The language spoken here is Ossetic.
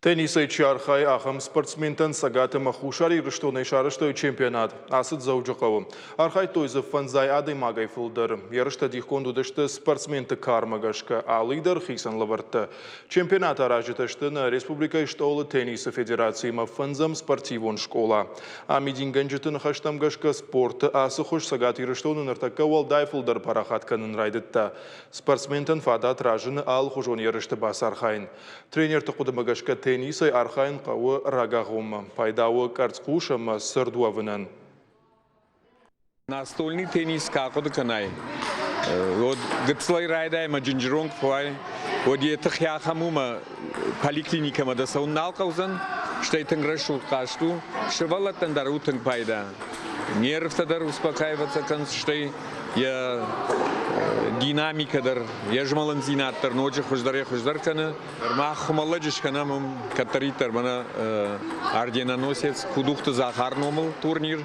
Теннисӕй чи архайы, ахӕм спортсментӕн Цӕгат ӕмӕ Хуссар Ирыстонӕй сарӕзтой чемпионат. Ацыд Дзӕуджыхъӕуы. Архайдтой дзы фӕндзай адӕймагӕй фылдӕр. Ерыстӕ дихгонд уыдысты спортсменты кармӕ гӕсгӕ, алый дӕр хицӕн лӕвӕрттӕ. Чемпионат аразджытӕ сты нӕ республикӕйы стъолы теннисы федерациимӕ фӕндзӕм спортивон скъола. Амидингӕнджыты ныхӕстӕм гӕсгӕ спорты ацы хуыз Цӕгат Ирыстоны ныртӕккӕ уӕлдай фылдӕр парахат кӕнын райдыдта. Спортсментӕн фадат разыны алыхуызон ерысты бацархайын. Тренерты хъуыдымӕ гӕсгӕ теннисӕй архайын хъӕуы рагагъоммӕ, пайда у къӕрцхъус ӕмӕ цырд уӕвынӕн. Настольный теннис ка хъуыды кӕнай, уӕд гыццылӕй райдай ӕмӕ джинджыронг фӕуай, уӕд йӕ тых ахӕм у ӕмӕ поликлиникӕмӕ дӕ цӕуын нал хъӕудзӕн, стӕй тынг рӕсугъд хъазт у, сывӕллӕттӕн дӕр у тынг пайда. Нервтӕ дӕр успокаиваться кӕнынц, стӕй йӕ динамикӕ дӕр, йӕ змӕлындзинад дӕр ноджы хуыздӕрӕй-хуыздӕр кӕны. Мах хуымӕллӕджы скӕнӕм уым кӕддӕриддӕр мӕнӕ орденоносец Кудухты Захар номыл турнир.